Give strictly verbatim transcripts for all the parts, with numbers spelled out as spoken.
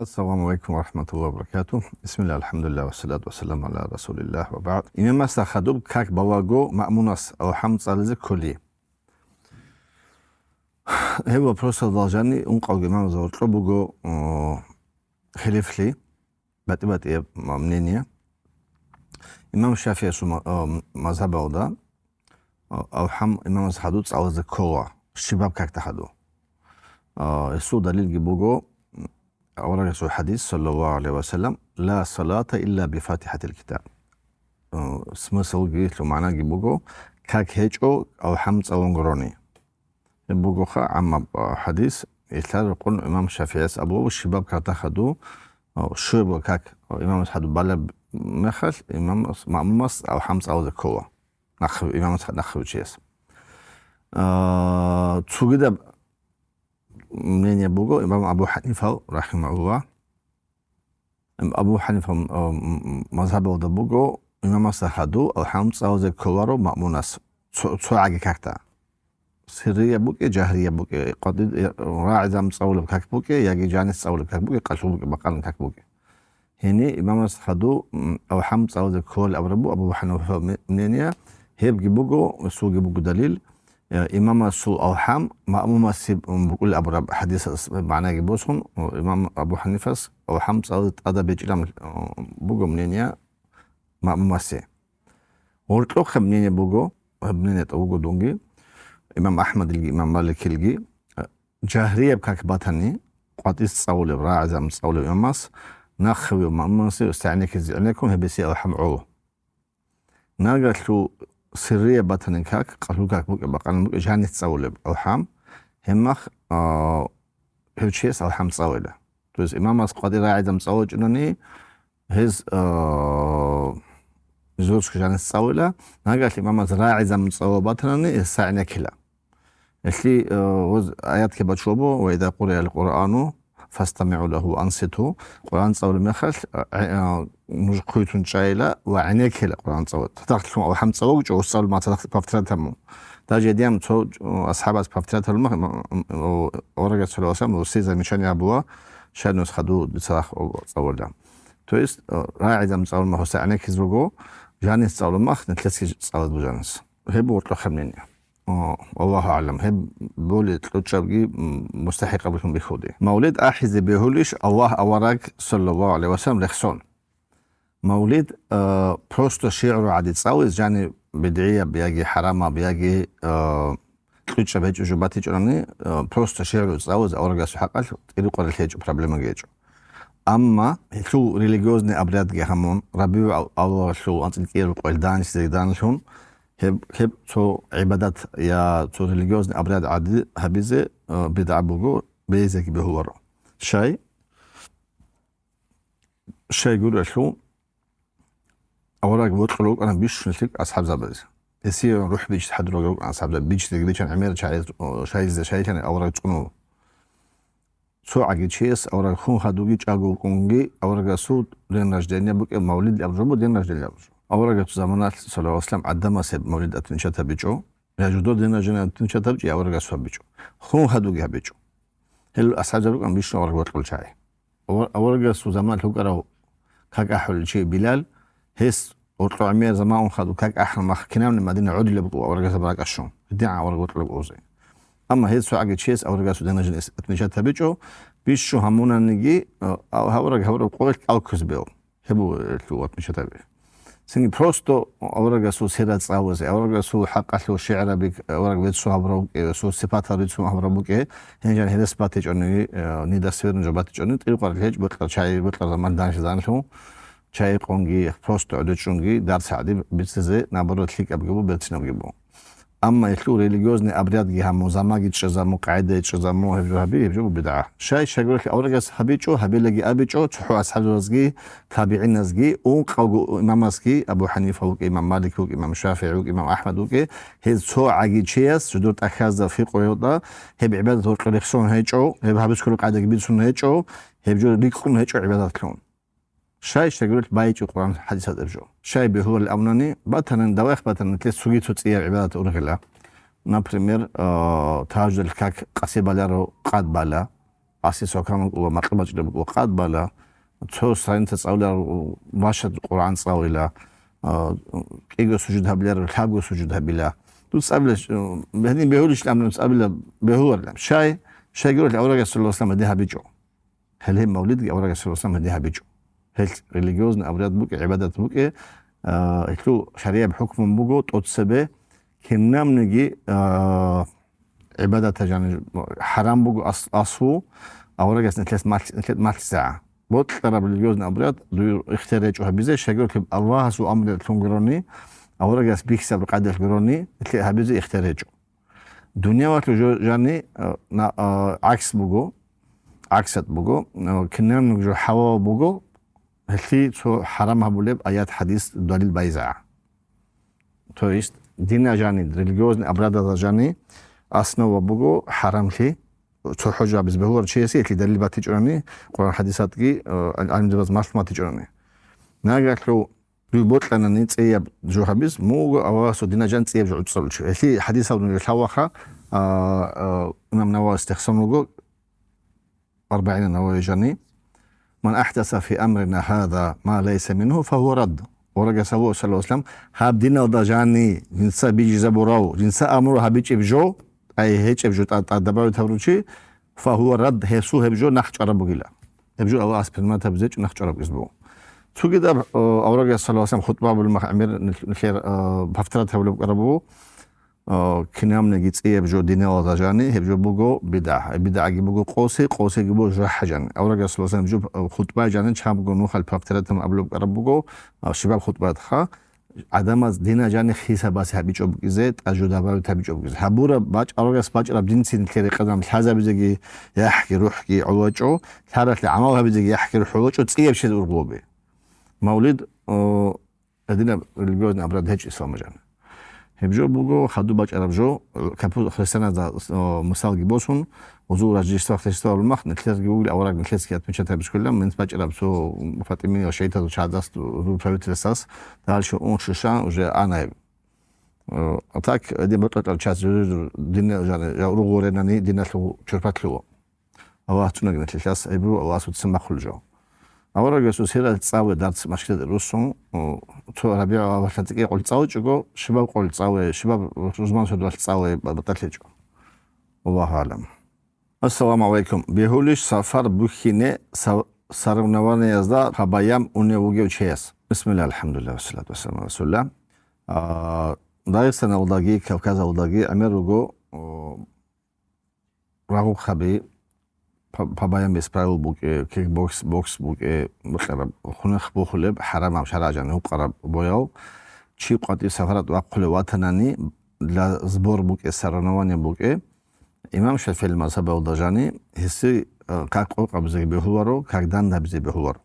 Ассаламу алейкум ва рахматуллахи ва баракатух. Бисмилла, алхамдулилла, ва салату ва саламу аля расулилла, ва баъд. Имамасда хадуб как балаго маъмунас алхам цӀализе кколи? Гьеб вопросалда жани ункъавги имамазда гьоркьоб буго, о, хилифли, батӀи-батӀияб мнение. Имам ШафигӀиясул ма-, о, мазгьабалда, а, алхам имамас хадуб цӀализе ккола, щибаб какда хадуб. А, гьесул далилги буго, м, аварагасул хадис, саллаллаху алейхи ва саллям: «Ла салата илла би фатихатил китаб». А, смыслги, лъу-, магӀнаги буго, как гьечӀо алхам цӀалун гурони. Гьеб бугоха гӀаммаб, а, хадис, илъа рекъон имам ШафигӀияс абула, щибаб какда хадуб, а, щуяб как имамас хадуб балеб мехалъ, имамас, маъмумас алхам цӀализе ккола. Нахъ-, имамас нахъе вичияс. А, цогидаб мнение буго имам Абу Ханифал, рахимахулла. Абу Ханифа, м, м, мазгьабалда буго, имамасда хадуб алхам цӀализе кколаро маъмунас цо-, цо гӀаги какда. Сиррияб букӀе, жагьрияб букӀе, къватӀи-, рагӀидам цӀалулеб как букӀе, яги жанис цӀалулеб как букӀе, къалъул букӀе, бакъанаб как букӀе. Гьениб имамас хадуб, м, алхам цӀализе кколел абураб буго Абу Ханифа ме-, мнение, гьебги буго, цоги буго далил, э, имамасул алхам маъмумасе, м, букӀулеб абураб хадисас магӀнаги босун, о, имам Абу Ханифас алхам цӀализе тӀадаб гьечӀилан, о, буго мнение маъмумасе. Гьоркьохъеб мнение буго, гьеб мнение тӀад вуго дунги, имам Ахмадилги, имам Маликилги, э, жагьрияб как батани, къватӀис цӀалулеб, рагӀидам цӀалулеб имамас, нахъе вугев маъмумасе гӀенеккизе гӀенеккун гьеб гьесие алхам гӀоло. Нагагь лъу сиррияб батани как, къалъул как букӀе, бакъанаб букӀе, жанис цӀалулеб алхам, гьеб мах, а, гьев чияс алхам цӀалила. То есть имамас къватӀи рагӀидам цӀалулев вачӀунани, гьез, а, жидерго жанис цӀалила, нагагь имамас рагӀидам цӀалулев батанани, гьесда гӀенеккила. Гьелъие, а, гъоз аятги бачӀун буго: «Ва иза къуриал Къуръану фастамигӀу лагьу ва анситу». Къуръан цӀалулеб мехалъ, а, гӀе-, а, нуж хъуйтун чӀайила ва гӀенеккила Къуръан цӀалулеб. Цадахъ лъун алхам цӀалулев вачӀо, гъос цӀалулеб мах цадахъ повторять гьабун. Даже гьединаб цо, а, асхӀабас повторять гьабулеб мах, м, м, о, аварагас саллаллаху алейхи ва саллям, гъосие замечание гьабула, щай нуж хадуб дица цадахъ цӀалулеб. То есть, а, рагӀидам цӀалулеб мах гьесда гӀенеккизе руго, жанис цӀалулеб мах нилъеца цӀализе буго жанис. Гьеб гьоркьохъеб мнение. О, Аллагьу аълам, гьеб более кьучӀабги, м, мустахӀикъаб лъун бихьулеб. Мавлид ахӀизе бегьулищ Аллагь, авараг, саллаллаху алейхи ва саллям, рехсон? Мавлид, э, просто шигӀру гӀади цӀализе, жани бидгӀияб яги хӀарамаб, яги, э, кьучӀаб гьечӀеб жо батичӀони, э, просто шигӀру цӀализе аварагасул хӀакъалъ тӀирикъаралъи гьечӀо, проблемаги гьечӀо. Амма гьелъул религиозный обрядги гьамун, РабигӀул аввалалъул анцӀила кӀиабилеб къоялъ данчзеги данлъун, гьеб, гьеб цо гӀибадат я цо религиозный обряд гӀади гьабизе, а, бидгӀа буго, бегьизеги бегьуларо. Щай? Щай гурелъул, авараг бокьулев вукӀана бищун лъикӀ асхӀабзабазе. Гьесие рухӀ бичӀчӀи хӀадурав вукӀана асхӀабзабаз. БичӀчӀизеги бичӀчӀана, гӀемер чагӀи-, о, чагӀизе, чагӀилъани авараг цӀунулев. Цо гӀаги чияс авараг хун хадуги чӀаго вукӀунги, аварагасул день рождения букӀа, мавлид абураб жо буго, день рождения абураб жо. Аварагасул заманалъ, саллаллаху алейхи ва саллям, гӀадамаз гьеб мавлид отмечать гьабичӀо. Я жидер день рождения отмечать гьабичӀо, я аварагасул гьабичӀо. Хун хадуги гьабичӀо. Гьел асхӀабзабаз рукӀана бищун авараг бокьулев чагӀи. Авар-, аварагасул заманалъ вукӀарав как ахӀулев чи Билал, гьес гьоркьоб гӀемер заман хадуб как ахӀараб мах кинабниги Мадина гӀодулеб букӀун аварагасда ракӀалде щун, гьедин авараг бокьулеб гъозе. Амма гьез цо гӀаги чияс аварагасул день рождения отмечать гьабичӀо, бищун гьамунаниги, а, а, авараг, авараг къоялъ кӀал кквезе бегьула. Гьеб буго гьелъул отмечать гьаби. Цинги просто аварагасул сират цӀализе, аварагасул хӀакъалъулъ шигӀраби, авараг веццун гьабурав вукӀи, гьесул сипатал рицун гьабурав вукӀи, гьениб жан гьелдаса батичӀониги, э, недостоверно жо батичӀониги, тӀирикъаралъи гьечӀо, бокьарав чагӀи, бокьараб заман данчзеги данлъун, чагӀи къунги, просто гӀодов чӀунги, дарс гӀади бицизе, наоборот, лъикӀабги буго, берцинабги буго. Амма гьелъул религиозный обрядги гьамун, замаги чӀезабун, къагӀидаги чӀезабун, гьеб жо гьаби, гьеб жо буго бидгӀа. Щай, щай гурелъул аварагас гьабичӀо, гьабилаги абичӀо, цохӀо асхӀабзабазги, табигӀиназги, ункъавго имамасги, Абу Ханифа вукӀи, имам Малик вукӀи, имам ШафигӀи вукӀи, имам АхӀмад вукӀи, гьез цо гӀаги чияс жидер тӀахьазда фикъгьуялда гьеб гӀибадат гьоркьор рехсон гьечӀо, гьеб гьабизе кколеб къагӀидаги бицун гьечӀо, гьеб жо рикӀкӀун гьечӀо гӀибадатлъун. Щай, щай гурелъул байичӀо Къуръан хӀадисалда гьеб жо. Щай бегьуларел абунани, батани, давехъ батани, нилъеца цоги цо цӀияб гӀибадат ургъила. Например, а, тагьажудалъ как къаси баларо, къад бала. аси сокан букӀула, макьу бачӀараб букӀула, къад бала, цо страница цӀалуларев башад Къуръан цӀалила, а, кӀиго сужуд гьабиларев лъабго сужуд гьабила. Дуца абила, гьедин бегьулищ амрун абила бегьуларилан. Щай? Щайгурелъул аварагас саллаллагьу гӀалайгьи ва саллам гьедин гьабичӀо. Гьеле мавлидги аварагас саллаллагьу гӀалайгьи ва саллам гьедин гьабичӀо. Гьел религиозный обряд букӀи, гӀибадат букӀи, а, гьелъул шарияб хӀукмун буго тӀоцебе кинабниги, а, гӀибадаталъ жани хӀарам буго ас-, аслу, аварагас нилъелъ малъ-, нилъер малъизегӀан. Бокьараб религиозный обряд дуе ихтияр гьечӀо гьабизе, щайгурелъул Аллагьасул амруялъун гурони, аварагас бихьизаб къайдаялъ гурони, нилъее гьабизе ихтияр гьечӀо. Дуниялалъул жо-, жани, а, на-, а, гӀакс буго, гӀаксат буго, а, кинабниги жо хӀалал буго, гьелъие цо хӀарам гьабулеб аят-хӀадис далил байза. То есть, дина жани, религиозный обрядазда жани основа буго хӀарамлъи, цо хӀужа гьабизе бегьуларев чиясе гьелъие далил батичӀони, Къуръан-хӀадисатги, э, гӀалимзабаз малъумат гьечӀони. Нагагьлъул дуе бокьанани цӀияб жо гьабиз, муго Аллагьасул дина жан цӀияб жо гӀуцӀцӀалъув чи. Гьелъие хӀадисалда нужеда лъалаха, а, а, имам Нававияс тахсан руго, АрбагӀина Нававияс жани: «Ман ахӀдаса фи амрина гьаза ма лайса мингьу, фагьува радд». Аварагас абуна, саллаллагьу гӀалайгьи ва саллам, гьаб диналда жани жинца бижизабурав, жинца амру гьабичӀеб жо, ай гьечӀеб жо тӀа-, тӀа-, добавить гьабурав чи, фагьува радд, гьесул гьеб жо нахъ чӀвараб бугила. Гьеб жо Аллагьас принимать гьабизе гьечӀо, нахъ чӀвараб кьиз буго. Цогидаб, э, аварагас саллаллагьу гӀалайгьи ва саллам хутӀба гьабулеб мехалъ гӀемер нилъ-, нилъер, э, повторять гьабулеб букӀараб буго. А, кинабниги цӀияб жо диналда жани, гьеб жо буго бидгӀа. БидгӀаги буго къоси, къосиги буго жужахӀ жани. Аварагас саллаллагьу гӀалайгьи ва саллам жо, а, хутӀба жани чанго нухалъ повторять гьабулеб букӀараб буго, а, щибаб хутӀбаялъха, гӀадамаз дина жани хисабасе гьабичӀо букӀизе, тӀад жо добавить гьабичӀо букӀизе. Гьабураб бачӀ-, аварагас бачӀараб динцин нилъер рекъезаб лъазабизеги, яхӀги рухӀги гӀоло чӀо, лъаралъе гӀамал гьабизеги яхӀги рухӀ гӀоло чӀо, цӀияб чиясе ургъулаби. Мавлид, а, Гьединаб религиозный обряд гьечӀо исламалда жани. Гьеб жо буго хадуб бачӀараб жо, капу-, христианазда, о, мисалги босун, гьезул Рождество, Рождество абулеб мехалъ, нилъерги вугилан авараг нилъецаги отмечать гьабизе кколилан, минс бачӀараб цо ПатӀимиял шагьидазул чагӀаздаса гьезул правительствас, дальше ун шишан уже ана гьеб. О, а так, гьедин бокьарал час жо-, жо-, жо-, дин жани, я ургъу ренани диналъул чорпалъула. Аллагь цӀунаги нилъелъас гьеб буго Аллагьасул ццин бахъулеб жо. Аварагасул сират цӀалулеб дарс машгьидаде руссун, цо РабигӀул аввалалъ цӀикӀкӀун къоялъ цӀаличӀого, щибаб къоялъ цӀалуе, щибаб рузман сордоялъ цӀалуе, ба-, батӀалъичӀо. Аллагьу аълам. Ассаламу гӀалайкум. Бегьулищ сафар бухьине са-, соревнованиязда Пабаям унев вугев чияс? Бисмилла, алхӀамдулилла, вассалату вассаламу гӀала расулилла. А, Дагъистаналдаги, Кавказалдаги гӀемер руго, о, рагъухъаби, па-, Пабаям без правил букӀе, кикбокс, бокс букӀе, бокьараб, хунахъ бухулеб, хӀарамаб шаргӀалъ жани гьукъараб боял, чи къватӀиб сафарат вахъулев ватанани, для сбор букӀе, соревнование букӀе, имам ШафигӀил мазгьабалда жани, гьесие, э, как къокъабизе бегьуларо, как дандабизе бегьуларо.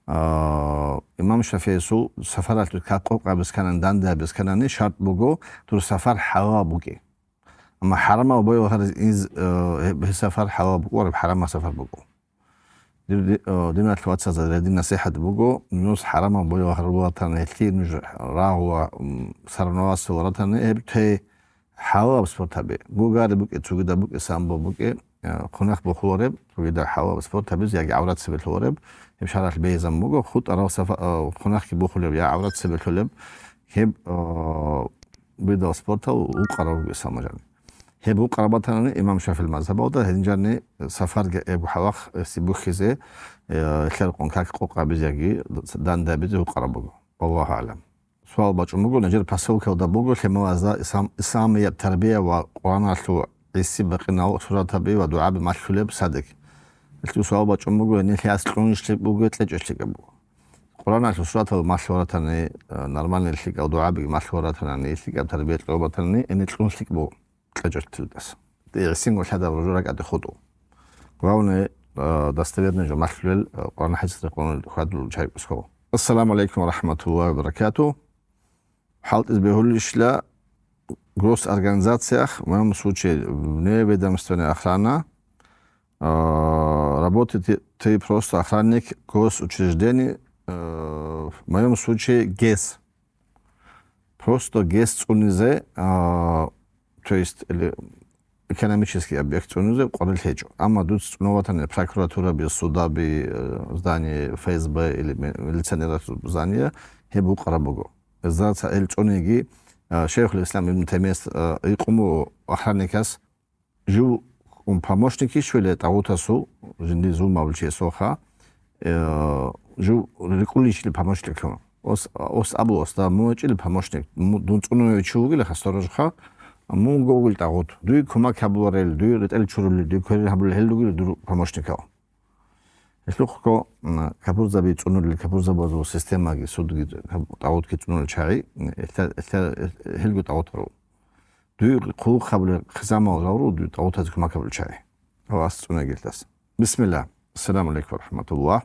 А, имам ШафигӀисул сафаралъул как къокъабиз кканани, дандабиз кканани шарт буго, дур сафар хӀалал букӀи. Амма хӀарамаб боял гьариз инз, э, гьеб, гьеб сафар хӀалал букӀунареб, хӀарамаб сафар букӀун. Дир ди-, э, диналъ вацазда, гьедин насихӀат буго, нуж хӀарамаб боял гьарулев ратани, гьелъие нуж рагъула, м, соревноваться гьарулев ратани, гьеб те хӀалалаб спорт гьабе. Гугари букӀе, цогидаб букӀе, самбо букӀе, э, хунахъ бухулареб, цогидаб хӀалалаб спорт гьабизе яги гӀаврат цебе лъолареб, гьеб шаргӀалъ бегьизабун буго, хутӀарал сафа-, э, хунахъги бухулеб, я гӀаврат цебе лъолеб, гьеб, э, видал спортал гьукъарал руго исламалда жани. Гьеб гьукъараб батанани имам ШафигӀил мазгьабалда, гьединжани сафарги гьеб хӀалахъ гьесие бухьизе, э, лъаркъун как къокъабизе яги дандабизе гьукъараб буго. Аллагьу аълам. Суал бачӀун буго, нижер посёлкалда буго лъималазда ислам-, исламияб тарбия ва Къуръаналъул гӀиси-бакъинал суратаби ва дугӀаби малъулеб садик. Гьелъул суал бачӀун буго, гьенилъ гьас кьунищ лъикӀ буго, кьечӀищ лъикӀаб буго. Къуръаналъул суратал малъуратани, э, нормальный лъикӀал дугӀабиги малъуратани, лъикӀаб тарбия кьолбатани, гьениб кьун лъикӀ буго, кьечӀолъилдаса. ГӀисинго лъадаб ружу ракӀаде хутӀу. Главное, э, достоверный жо малъулел, э, Къуръан хӀадис рекъон хьвадулел чайкӀусго. Ассаламу алейкум ва рахматуллахи ва баракатух. ХӀалтӀиз бегьулищила госорганизациях, в моем случае, вневедомственная охрана, э, работает ты просто охранник госучреждений, э, в моем случае ГЭС. Просто ГЭС цӀунизе, э, то есть, или экономический объект цӀунизе къварил гьечӀо. Амма дуца цӀунун ватани прокуратураби, судаби, э, здание ФСБ или ми-, милиционерасул здание, гьеб букӀараб буго. Гьезда цо гьел цӀуниги, э, Шайхул Ислам Ибн Таймияс, э, гьикъун буго охранникас, жив помощник щвеле тӀагъутасул, жинди зулмав чиясулха, э, жив рикӀкӀунищили помощниклъун. Ос, ос абу, осда, мун вачӀили помощник, му-, дун цӀунун чи вугилаха, сторожха, мун вугил тӀагъут. Дуе кумак гьабуларел, дуе ретӀел чурулел, дуе кверин гьабулел гьел ругел дур помощникал. Гьелъухъго, м, капурзаби цӀунулел, капурзабазул системаги, судги, тӀагъутги цӀунулел чагӀи, м, гьелъа-, гьелъа-, гьелго тӀагъут гьару. Дуе хъулухъ гьабулел хъизамал гьару, дуе тӀагъутазе кумак гьабулел чагӀи. Аллагьас цӀунегилдаса. Бисмилла. Ассаламу алейкум ва рахматуллагь.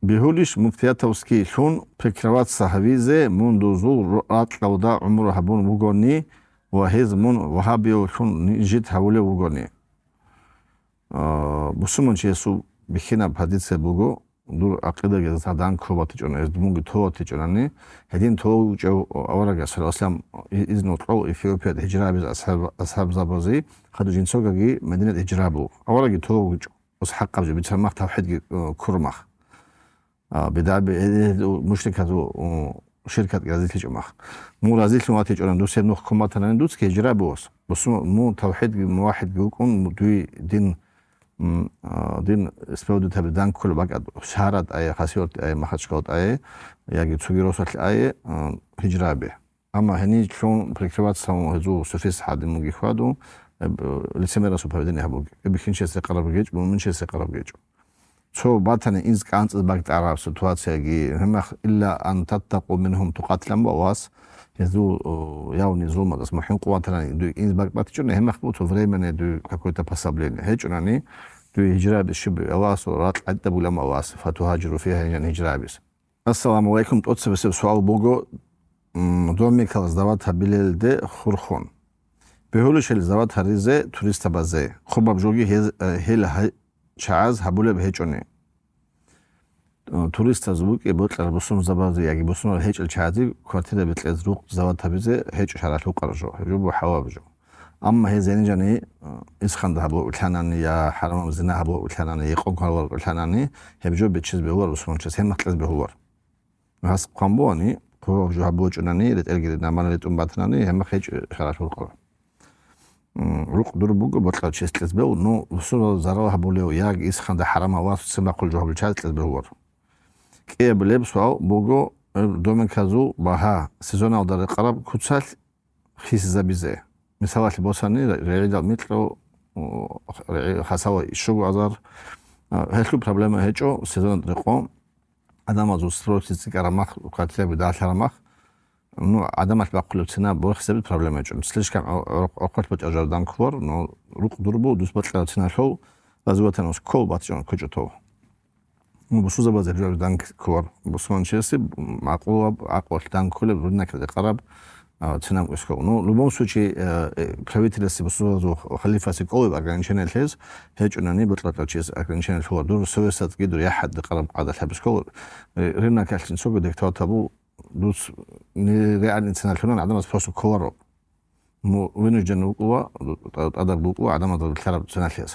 Бегьулищ муфтиятовский лъун прикрываться гьавизе мун дузул ру-, ракьалда гӀумру гьабун вугони ва гьез мун вагьабиявлъун нижит гьавулев вугони? А, бусурманчиясул бихьинаб позиция буго, дур гӀакъидаги гьезда данкулеб батичӀони, гьез мунги толеб батичӀонани, гьедин толев вугев аварагас, саллаллагьу гӀалайгьи ва саллам, и-, изну кьол Эфиопиялда гьижра гьабизе асхӀаб-, асхӀабзабазе, хадур жинцогаги Мадинат гьижра буго. Авараги толев вугев. Ус хӀакъаб жо бицараб мах тавхӀидги, э, ккураб мах. А, бидгӀаби, э, э, мушрикатул, э, ширкатги разилъичӀеб мах. Мун разилъун ватичӀонани, дус гьеб нух ккун батанани, дуцги гьижра бугос. Бусун мун тавхӀидги, мувахӀидги вукӀун, дуе дин, м, а, дин исповедовать гьабизе данкулеб бакӀалда, шагьаралда ае, Хасавюрталда ае, Махачкалада ае, яги цоги росулъ ае, а, гьижра гьабе. Амма гьенилъун прикрываться гьавун гьезул суфист гьадин буги хьваду, э, б-, лицемерасул поведение гьабуги. Э, бихьинчияс рекъараб гьечӀо, муъминчияс рекъараб гьечӀо. Цо батани инз кӀанцӀиз бакӀ тӀараб ситуацияги, гьебмах илла ан таттакъу мингьум тукъатилан ва вас, гьезул, о, явни зулмадас мухӀин къуватилан дуе инз бакӀ батичӀони, гьебмах буцо временное дуе какое-то пособление. ГьечӀунани дуе гьижра гьабизе щиб Аллагьасул ракь гӀадабулан ва вас, фатугьажиру фигьа, гьанжан гьижра гьабизе. Ассаламу алейкум. ТӀоцебесеб суал буго, м, домикал сдавать гьабилелде хурхун. Бегьулищ гьел сдавать гьаризе туристабазе, хъубаб жоги гьез-, э, гьел гьай-, чагӀаз гьабулеб гьечӀони. Э, туристаз букӀи бокьараб бусурманзабазе яги бусурманзабаз гьечӀел чагӀазе квартира бекьезе рукъ сдавать гьабизе гьечӀо шаргӀалъ букӀараб жо, гьеб жо буго гьаваб жо. Амма гьез гьенижани, э, исхъан гьабулев вилълъанани я хӀарамаб зина гьабулев вилълъанани, гьекъон ккарулев вилълъанани, гьеб жо биччазе бегьулар бусурманчияс, гьебмахъ кьезе бегьулар. Гьас хъван бугьани, хъубаб жо гьабулев вачӀунани, ретӀелги намана ретӀун батанани, гьебмахъ гьечӀо шаргӀалъ букӀараб. М, рукъ дур буго бокьарав чияс кьезе бегьула, ну, бусурманзабаз зарал гьабулев яги исхъан хӀарамаб вас цин бахъулев жо гьабулев чияс кьезе бегьулар. КӀиабилеб суал буго, э, домиказул багьа сезоналда рекъараб куцалъ хисизабизе. Мисалалъе босани, регӀидал микьго, о, регӀи хасало щуго азар. А, гьелъул проблема гьечӀо, сезон рекъон, гӀадамазул стройказе цӀикӀкӀараб мах, квартираби дагьлъараб мах. Ну, гӀадамалъ бахъулеб цина борхизабизе проблема гьечӀо. Слишком гӀо-, гӀо-, гӀорхъалъ бачӀараб жо данкулар, но рукъ дур буго, дус бокьараб цинал лъол, разве ватан ус ккол батичӀон кучӀо тов. Ну, бусурманзабазе гьеб жо данкулар. Бусурманчиясе макъулаб, гӀакълалъ данкулеб, руднакалде къараб, а, цинаб ускав. Ну, в любом случае, э, э, правительасе, бусурманзабазул халифасе кӀолеб ограничение лъез, гьечӀунани бокьарав чияс ограничение лъолар. Дур совесталъги дур яхӀ гьадин къараб къагӀида лъабизе ккола. Э, рынокалъ цого диктат гьабу, дус нереальный цена лъунани гӀадамаз просто кколаро. Ну, вынужден вукӀула, тӀа-, тӀадар букӀула гӀадамазда лъараб ценалъе.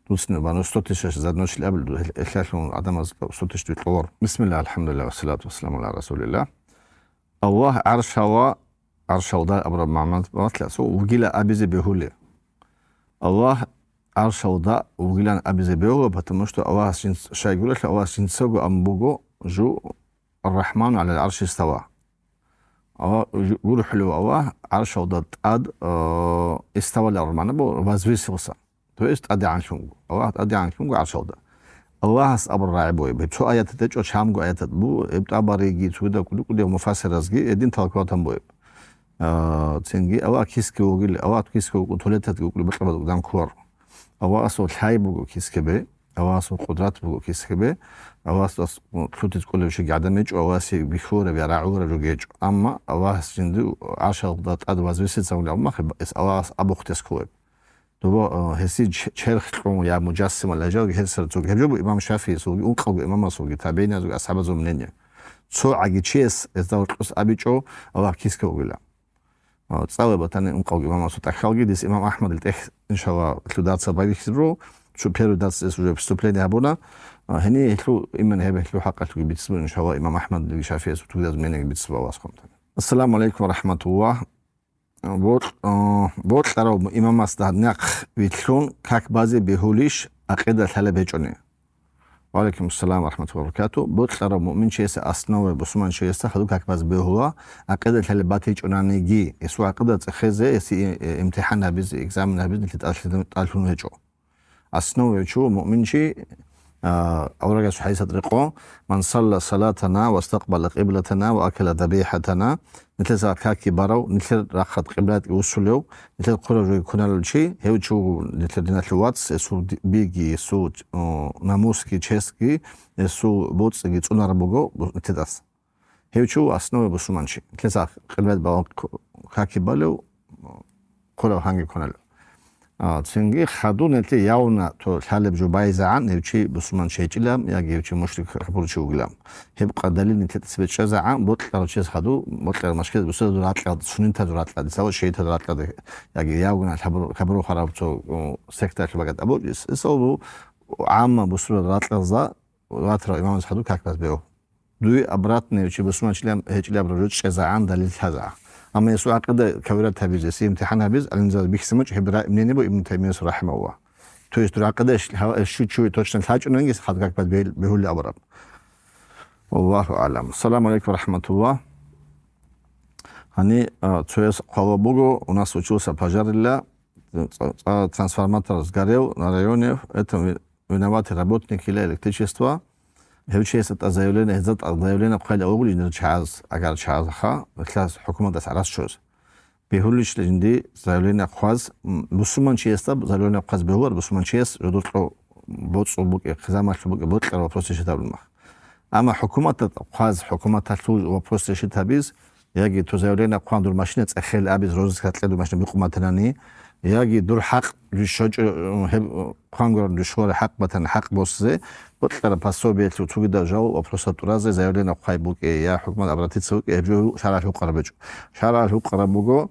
Дуцин ва, ну, сто тысяч за ночь абил, эхлалъун гӀадамаз сто тысяч дуй кьолар. Бисмилла, алхӀамдулилла, вассалату вассаламу гӀала расулилла. Аллагь гӀаршала, гӀаршалда абураб магӀна батла, цо вугила абизе бегьули. Аллагь гӀаршалда вугилан абизе бегьула, потому что Аллагьас жинц-, щайгурелъул Аллагьас жинцаго абун буго, жу Ар-Рахману гӀалал гӀарши истава. Аллагь, гурхӀулев Аллагь гӀаршалда тӀад, э, иставаларун, магӀна буго, возвысился. То есть тӀадегӀанлъунго. Аллагь тӀадегӀанлъунго гӀаршалда. Аллагьас абураб рагӀи бугеб. Гьеб цо аятат гьечӀо, чамго аятат бу, гьеб ТӀабариги, цогидал кӀудиял муфассиразги гьедин талкуратан бугеб. А, цинги Аллагь кисги вугил, Аллагь кисги вукӀун, туалетатги вукӀун, бакьабазул данкулар. Аллагьасул лъай буго кисгабе, Аллагьасул къудрат буго кисгабе, Аллагьас лъутиз кӀолев щиги гӀадам гьечӀо, Аллагьасе бихьулареб я рагӀулареб жо гьечӀо. Амма Аллагьас жинди гӀаршалда тӀад возвыситься гьавулев махъе, эс Аллагьас абухъ тес кколеб. Доба, а, гьесие ч-, черх кьун я муджассимал гьечӀоги гьесда цоги. Гьеб жо буго имам ШафигӀисулги, ункъалго имамасулги, табигӀиназулги, асхӀабазул мнение. Цо гӀаги чияс гьезда гьоркьос абичӀо, Аллагь кисги вугила. А, цӀале батани ункъавги имамасул тӀахьалги, дис имам Ахмадил тӀехь, иншалла, лъударца байбихьизабуру, чу первый дарс эс уже вступление гьабуна. А, гьение гьелъул иман гьеб гьелъул хӀакъалъулги бицбу, иншалла, имам Ахмадилги ШафигӀиясул тугдаз менеги бицбу Аллагьас хъумтани. Ассаламу алейкум ва рахматуллагь. Бокь-, а, бокьарав имамас гьадинахъ вилълъун как базе бегьулищ, акъида лъалеб гьечӀони? Ва алейкум ассалам ва рахматуллагьи ва баракатугь. Бокьарав муъминчиясе, основа бусурманчиясда хадуб как базе бегьула, акъида лъалеб батичӀонаниги, гьесул акъида цӀехезе, гьесие, э, имтихӀан гьабизе, экзамен гьабизе нилъе тӀалъи-, тӀалъун гьечӀо. Основа чу муъминчи, а, аварагас хӀадисат рекъо: «Ман салла салатана ва стакъбала къиблатана ва акала дабихӀатана», нилъеца каки барав, нилъер рахъат къиблатги усулев, нилъер хъурав жоги куналев чи, гьев чи вуго нилъер диналъул вац, гьесул ди-, биги, гьесул, о, намусги, честги, гьесул боцӀиги цӀунараб буго бу-, нилъедаса. Гьев чи вуго основа бусурманчи. Нилъеца къиблат балагьун к-, каки балев, хъурав гьанги куналев. А, цинги хадуб нилъе явна то лъалеб жо байзагӀан, гьев чи бусурманчи гьечӀилан яги гьев чи мушрик капурчи вугилан. Гьеб къадалил нилъеда цебе чӀезагӀан, бокьарав чияс хадуб, бокьарав машгьида бусурманчиясул ракьалда, суннитазул ракьалда, цаву шиитазул ракьалда, яги явгъунал хабуру-, хабурухъараб цо, о, сектаялъул багатӀа бу-, ис-, исалбу гӀамма бусурманчиясул ракьалда ватарав имамас хадуб как базе бегьу. Дуе обратный чи бусурманчилан гьечӀилаб рожо чӀезагӀан далил лъазагӀан. Амма гьесул гӀакъида кавират гьабизе, гьесие имтихӀан гьабизе, гӀалимзабаз бихьизаб муч, гьеб ра-, мнение бу Ибн Таймияс рахимагьуллагь. То есть дур гӀакъида иш-, гьав-, иш-, щу-, чуе точно лъачӀунанги хадуб как базе бегь-, бегьулеб абураб. Валлагьу аълам. Ассаламу алейкум ва рахматуллагь. Гьани, а, цояс хъвала буго, у нас случился пожар, ила, ца-, ца-, трансформатор сгорел на районе, это ви-, виноваты работники, ила, электричества. Гьев чиясда тӀад заявление, гьезда тӀад заявление хъвайила буго жиндир чагӀаз, агар чагӀазаха, лъаз хӀукуматас гӀарац чӀваз. Бегьулищ жинди заявление хъваз, м, бусурманчиясда заявление хъваз бегьулар, бусурманчияс жодор кьо боцӀул букӀи, хъизамалъул букӀи, бокьараб вопрос решить гьабулмах. Амма хӀукуматда хъваз, хӀукуматалъул вопрос решить гьабиз, яги то заявление хъван дур машина цӀехел абиз, розыск гьаркье дур машина бикъун батанани, яги дур хӀакъ, дур щочӀо, гьеб, хъван гуран дур щолареб хӀакъ батани, хӀакъ босизе, бокьараб пособиялъул цогидал жал вопросал тӀуразе заявление хъвай букӀи, я хӀукумат обратиться букӀи, гьеб жо шаргӀалъ гьукъараб гьечӀо. ШаргӀалъ гьукъараб буго,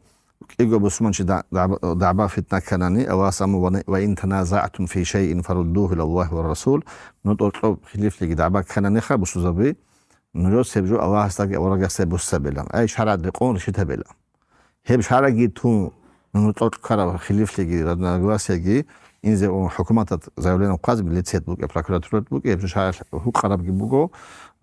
кӀиго бусурманчи да-, дагӀба-, дагӀба-фитна кканани, Аллагьас амру: «Ва, ва ин таназагӀтум фи шайин фаруддугьу илаллагьи ва расул». Ну тӀоркьоб хилифлъиги дагӀба ккананиха, бусурбаби, нужер гьеб жо Аллагьасдаги аварагасдаги буссабилан. Ай шаргӀалъ рекъон решить гьабила. Гьеб шаргӀги тун, ну тӀоркь ккараб хилифлъиги, разногласияги, инзе ун хӀукуматалъ заявление хъваз, милицият букӀа, прокуратурат букӀа, гьеб жо шаргӀалъ гьукъарабги буго,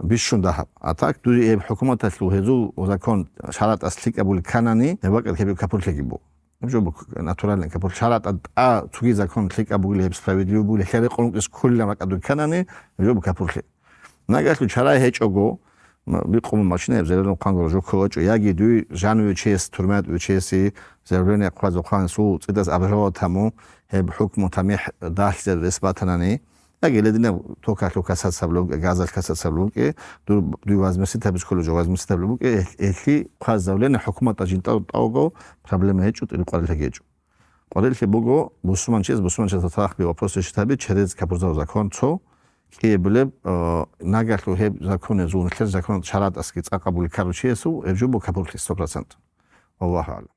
бищун дагьаб. А так, дуе гьеб хӀукуматалъул гьезул закон шаргӀатӀас лъикӀаб були кканани, гьеб бакӀалъ гьеб капурлъиги буго. Гьеб жо буго натуральный капур. ШаргӀатӀа тӀа цоги закон лъикӀаб бугили, гьеб справедливо бугили, лъай рекъон вукӀис кколилан бакӀалда кканани, гьеб жо буго капурлъи. Нагагьлъун чара гьечӀого, м-, бикъун машина гьеб заявление хъван гуро жо кколачӀо, яги дуй жаниве чияс, турмаят ве чиясе заявление хъвазе хъван, сул цӀидас обжаловать гьамун, гьеб хӀукму тамихӀ дагьлъизе рес батанани, яги лединаб токалъул касацаб лугӀи, газалъ касацаб лугӀи, дур, дуй возместить гьабиз кколев жо возместить гьабулеб букӀи, гьелъ-, гьелъи хъваз заявление хӀукуматда жинда тӀавго проблема гьечӀо, тӀирикъварилъи гьечӀо. Къварилъи буго, бусурманчияс, бусурманчиясда тахби вопрос решить гьаби, через капурзаб закон цо кӀиябилеб, э, нагагьлъу гьеб законе зун, нилъер закон шаргӀатӀасги цӀакъаб були ккарав чиясул, гьеб жо буго капурлъи сто процент. Валлагьу аълам.